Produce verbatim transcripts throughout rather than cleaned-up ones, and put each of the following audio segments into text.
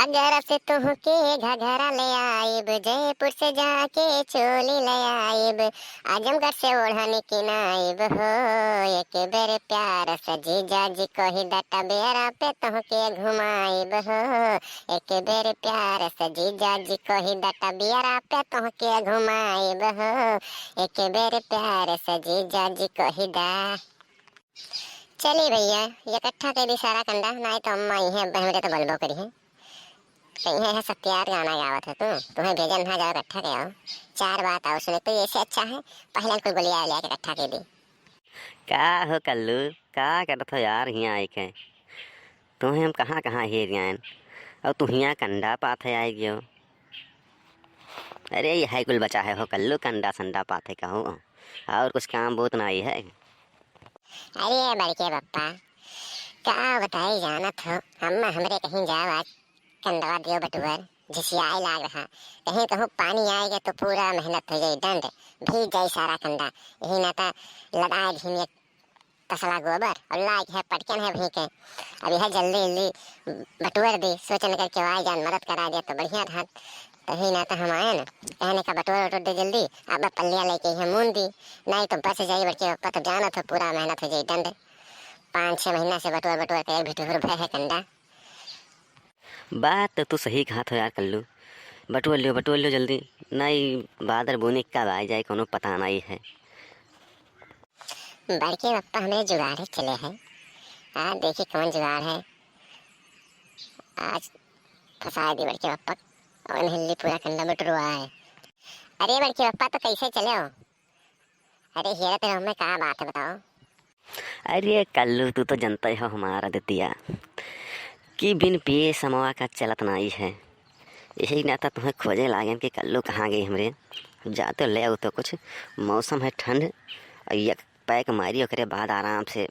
आगरा से तुहके घघरा ले आइब, जयपुर से जाके चोली ले आइब, आजमगढ़ से ओढ़नी किनाइब हो। एक बेर प्यार से जीजा जी कही द टबियरा पे तुहके घुमाइब हो। एक बेर प्यार से जीजा जी कही द टबियरा पे तुहके घुमाइब हो। एक बेर प्यार से जीजा जी कही द। चली भइया, इकट्ठा कइ दी सारा कंडा, नाहीं तो अम्मा अइहैं, अब हमरे तो बोलबो करिहैं। कहिहैं, "है सत्यार गाना गावत है तू, तुहैं भेजन ना जाओ, इकट्ठा कइ आओ, चार बात और सुने।" तो ऐसे अच्छा है, पहिले कुल गोलिया लिया के इकट्ठा कइ दी। का हो कल्लू, का करत हो यार हियाँ आइके? तुहैं हम कहाँ कहाँ हेर आएन, और तू हियाँ कंडा पाथे आइ गयो। अरे, यहै कुल बचा है हो कल्लू, कंडा संडा पाथे कहो, और कुछ काम बहुत नाहीं है। अरे बड़के बप्पा, का बताई जानत हो, हम हमरे कहीं जाओ आज कंडवा दियो बटुअर, झिसियाए लाग रहा, कहीं कहूँ पानी आइगे तो पूरा मेहनत होइ जाई डंड, भीज जाई सारा कंडा, यही नाता लदाए धीमे तसला गोबर और लाइक है पटकन है वहीं के। अब यह जल्दी जल्दी बटुअर दी, सोचन करके वाई जान मदद करा दे तो बढ़िया रहत। तही ना तो हम आएन, कहने का बटुअर उटुअर दे जल्दी, अब पल्लिया लेके यह मून दी, नाहीं तो बस जाई बड़के बप्पा, तो जानत हो पूरा मेहनत होइ जाई डंड। पाँच छः महीना से बटुअर बटुअर के एक भी ठुर भय है कंडा। बात तो तू सही कहत हो यार कल्लू, बटुअर लियो, बटुअर लियो जल्दी, नाहीं बादर बूनी कब आइ जाए, कोनो पता नाहीं है। बड़के बप्पा हमरे जुगाड़े चले हैं, आज देखी कौन जुगाड़ है, आज फंसाए दी बड़के बप्पा, और हिल्ली पूरा कंडा बटुरवा है। अरे बड़के बप्पा, तो कैसे चले हो? अरे हेरत रहो, मैं का बात है बताओ। अरे कल्लू, तू तो जनते हो हमार आदतिया कि बिन पिए समवा का चलत नाहीं है। यही नाता तुहैं खोजे लागेन कि कल्लू कहाँ गई हमरे। जाते ले आओ तो कुछ, मौसम है ठंड, और एक पैक मारी, ओकरे बाद आराम से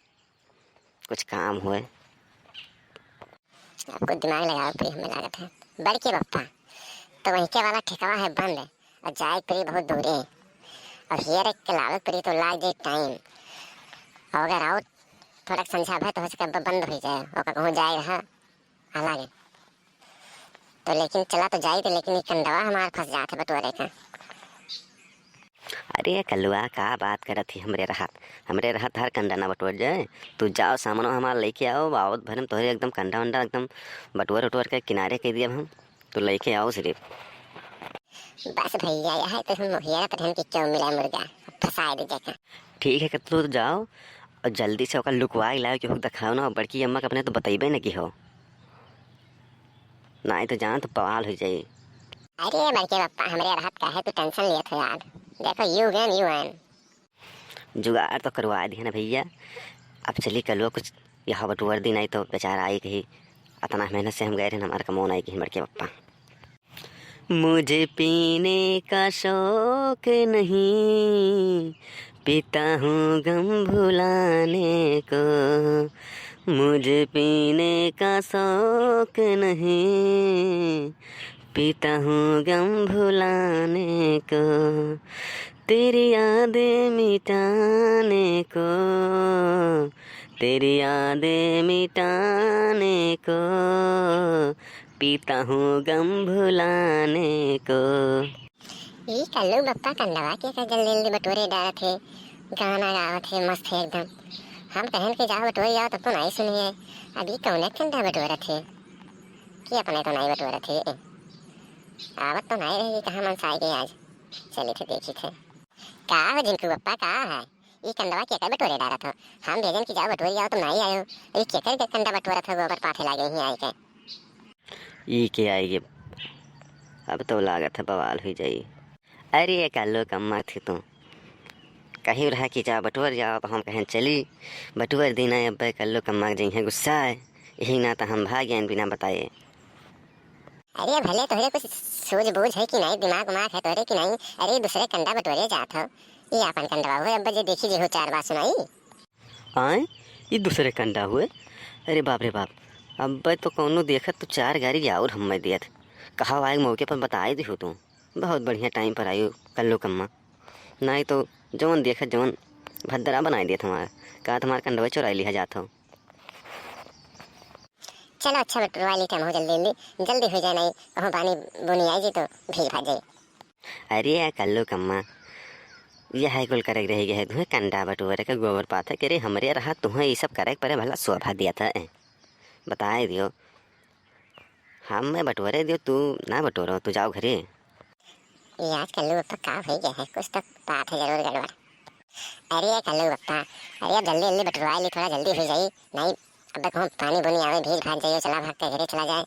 कुछ काम होए। आपको दिमाग लगावे पड़ी, हमें लागत है। बड़के बप्पा, तो वहीं के वाला ठेकवा है बंद, और जाए पड़ी बहुत दूरे, और हेर के लावे पड़ी तो लाग जाए टाइम, और अगर और थोड़ा समझावे तो हो सके ब-, बंद हो जाए, ओका कहूँ जाए रहा अलग। तो लेकिन चला तो जाई थे, लेकिन ये कंडवा हमार फंस जात है बटोरे का। अरे कलुआ, का बात करत ही? हमरे रहत, हमरे रहत हर कंडा ना बटोर जाए। तू जाओ, सामानो हमार लेके आओ, आवत भरे में तोहरे एकदम कंडा वंडा एकदम बटोर उटोर के किनारे कइ दिया हम। तू लेके आओ सिर्फ। बस भइया, यह तो हम मोहियारत रहन कि क्यों मिला मुर्गा, फंसाए दे जाके। ठीक है, तू जाओ और जल्दी से ओकर लुकवा के लाओ, केहू के देखाओ ना, बड़की अम्मा के अपने तो बतइबे न की हो, नाहीं तो जान तो बवाल हो जाई। अरे बड़के बप्पा, हमरे रहत काहे तू tension लेत हो यार, देखो you win, you win। जुगाड़ तो करवा दिया ना भइया। अब चली कलुआ कुछ यहाँ बटोर दी, नाहीं तो बेचारा आई कही, अतना मेहनत से हम गए रहे, हमार कमो नाहीं कही बड़के बप्पा। मुझे पीने का शौक नहीं, पीता हूँ गम भुलाने को। मुझे पीने का शौक नहीं, पीता हूँ गम भुलाने को। तेरी यादें मिटाने को, तेरी यादें मिटाने को, पीता हूँ गम भुलाने को। ई कल्लू बप्पा कंडवा के का जल्दी जल्दी बटोरे डारत है, गाना गावत है मस्त है एकदम। हम कहन के जाओ बटोरे जाओ तब तो नाहीं सुनिए। अब ई कौने कंडा बटोरत है कि अपने तो नाहीं बटोरत है। आवत तो नाहीं रही, कहाँ मनसाए गए आज। चली थे देखी थे। का हो झिनकू बप्पा, का है? ई कंडवा केकर बटोरे डारत हो? हम भेजन की जाओ बटोरे जाओ, तुम नाहीं आयो। ई केकर के कंडा बटोरत हो, गोबर पाथे लागे ही आए के। ई के आई गे? अब तो लागत है बवाल हुई जाई। अरे ये कल्लू कम्मा थी तू, कही रहा कि जाओ बटोर जाओ, तो हम कहें चली बटोर दीना। अब कल्लू कम्मा के जइहें गुस्सा है, यही ना तो हम भाग गए बिना बताए। अरे भले तोहरे कुछ सूझबूझ है कि नाहीं, दिमाग उमाग है तोहरे कि नाहीं? अरे दूसरे कंडा बटोरे जात हो, ये आपन कंडवा हुए, अब जे देखी जे हो चार बात सुनाई। आए, ये दूसरे कंडा हुए? अरे बाप रे बाप, अब तो कौनो देखत तो चार गारी और हम्मे दियत। कहा आए मौके पर बताए दिहो तू, बहुत बढ़िया टाइम पर आयो कल्लू कम्मा, नाहीं तो जवन देखत जवन भद्दरा बनाए दियत हमार, का तुम्हार कंडवा चुराई लिहा जात हो। चलो अच्छा बटुरवा ली, हमहू जल्दी जल्दी, जल्दी हो जाए, नहीं कहूँ पानी बुनी आई जी तो भीज भाज जाए। अरे या कल्लू कम्मा, यह कुल करक रह गए है, तुहें कंडा बटोरे के गोबर पाथे के रे, हमरे रहा तुहें ये सब करक परे, भला शोभा दिया था, ए? बताए दियो, हम मैं बटोरे दियो, तू ना बटोरो, तू जाओ घरे। ये आज कल्लू बप्पा का हो गया है, कुछ तो बात है जरूर गड़बड़। अरे कल्लू बप्पा, अरे अब जल्दी जल्दी बटुरवा ली, थोड़ा जल्दी हो जाई, नहीं अब कहूँ पानी बुनी आवे, भीज भाग जाइयो, चला भाग के घरे चला जाए।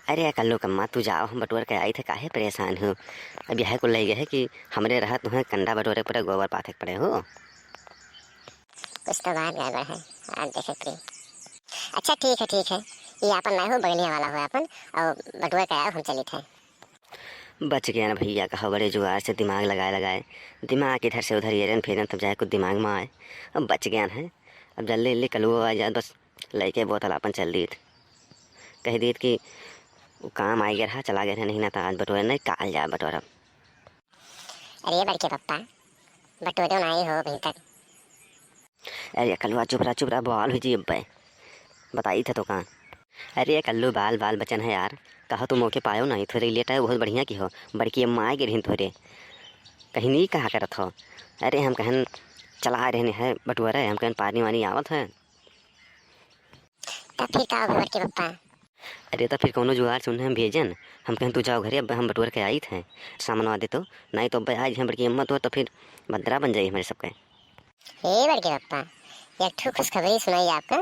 अरे कल्लू कम्मा, तू जाओ, हम बटोर के आई थे, काहे परेशान हो? अब यह कुल लग गए है कि हमरे रहा तुहें कंडा बटोरे पड़े, गोबर पाथे के पड़े हो। कुछ तो बात गड़बड़ है, आज देखे पड़ी। अच्छा ठीक है, ठीक है, ये आपन ना हो, बगलिया वाला हो आपन, और बटोर के आओ, हम चली थे। बच गया ना भैया, कहा बड़े जुगाड़ से दिमाग लगाए लगाए, दिमाग इधर से उधर एरन फेरन, तब जाए कुछ दिमाग में आए। अब बच गया है, अब जल्दी जल्दी कलुआ आ जाए, बस लेके बोतल आपन चल दीत, कह दीत कि उ काम आ गया रहा, चला गया रहा, नहीं ना तो आज बटोरे नहीं, काल जाए बटोरब। अरे बड़के पप्पा, बटोरे ना आई हो अभी तक। अरे कलुआ चुप रहा, चुप रहा, बवाल हो जी अब्बे। बताई थे तो का। अरे कल्लू बाल, बाल बचन है यार, कहा तू मौके पायो नहीं, थोड़े लेट आयो, बहुत बढ़िया की हो, बड़की अम्मा आए गिरहिन थोड़े, कहीं नहीं कहा करत हो। अरे हम कहन चला रहने हैं बटुअरे, हम कहन पानी वानी आवत है। तब फिर का हो बड़के पप्पा? अरे तो फिर कौनो जुगाड़ से उन्हें हम भेजन, हम कहन तू जाओ घरे, अब हम बटुअर के आई थे, सामान दे तो, नहीं तो अब आज हम बड़की अम्मा तो, तो फिर भद्रा बन जाई हमारे सबके। हे बड़के पप्पा, एक ठो खुशखबरी सुनाई आपका।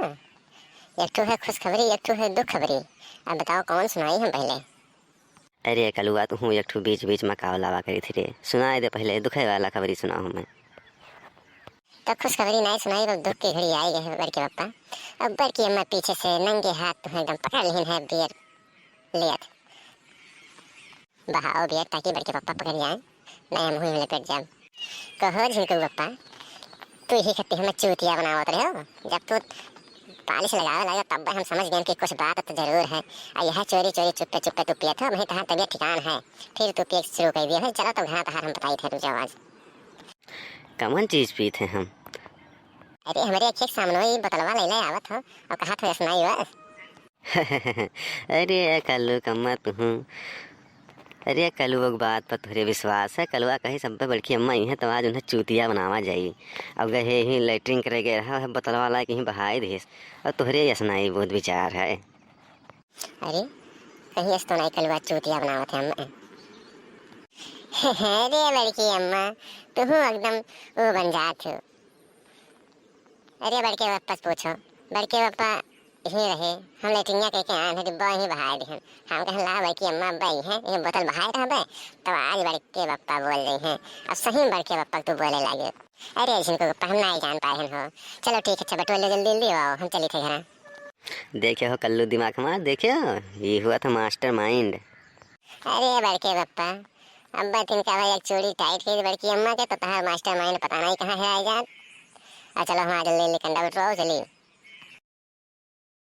एक ठो है खुशखबरी, एक ठो है दुख खबरी। अब बताओ कौन सुनाई हम पहले? अरे कलुआ, तू हूँ एक ठो बीच बीच में काव लावा करी थी रे, सुनाए दे पहले, दुखे वाला खबरी सुनाओ हमें। तो खुशखबरी नहीं सुनाई, अब दुख की घड़ी आई गई है बड़के पप्पा। अब बड़की अम्मा पीछे से नंगे हाथ तुम्हें एकदम पकड़ लिहिन है बियर लेत। बहाओ बियर ताकि बड़के पप्पा पकड़ जाए, नहीं हम हुई लपेट जाए। कहो झिनकू पप्पा, तू ही खत्ती हमें चूतिया बनावत रहे हो। जब तू पालिश लगावे लगा तब हम समझ गए कि कुछ बात तो जरूर है। आ यह चोरी चोरी चुप्पे चुप्पे तू पियत हो, वहीं तहार तबीयत ठिकान है, फिर तू पिए शुरू कर दिया है। चलो तो घर तहार हम बताई थे तुझे आज। कमन चीज पीत है हम? अरे हमरे अखिया के सामने ही बोतलवा ले ले आवत हो और कहा था सुनाई बस। अरे ए कल्लू कम्मा तुहूँ। अरे कलुआ के बात पर तोहरे विश्वास है? कलुआ कही सब पे बड़की अम्मा आई हैं तो आज उन्हें चूतिया बनावा जाई। अब गए ही लैट्रिन करे गए रहा है बोतल वाला कहीं बहाई देस और तोहरे यस नाई बहुत विचार है। अरे कहीं यस तो नाई कलुआ चूतिया बनावत है अम्मा। अरे बड़की अम्मा तुहूँ एकदम वो बन जात हो। अरे बड़के पप्पा से पूछो, बड़के पप्पा यहीं रहे, हम लेटरिंगिया कह के आए हैं, डिब्बा यहीं बहाए दिहन। हम कहन ला बड़की अम्मा अब्बा यहीं हैं, ये बोतल बहाए रहबे, तब आज बड़के पप्पा बोल रही हैं। अब सही में बड़के पप्पा तू बोले लागे। अरे झिनको पप्पा हम नहीं जान पाए हन हो। चलो ठीक है, अच्छा बटुआ लो जल्दी जल्दी आओ, हम चली थे घर। देखे हो कल्लू दिमाग हमार, देखे हो, ये हुआ था मास्टर माइंड। अरे बड़के पप्पा, अब्बा तिनका भाई एक चूड़ी टाइट की बड़की अम्मा के, तो तहार मास्टर माइंड पता नहीं कहाँ हेराई जात। आ चलो हमार जल्दी जल्दी कंडा उठवाओ, चली।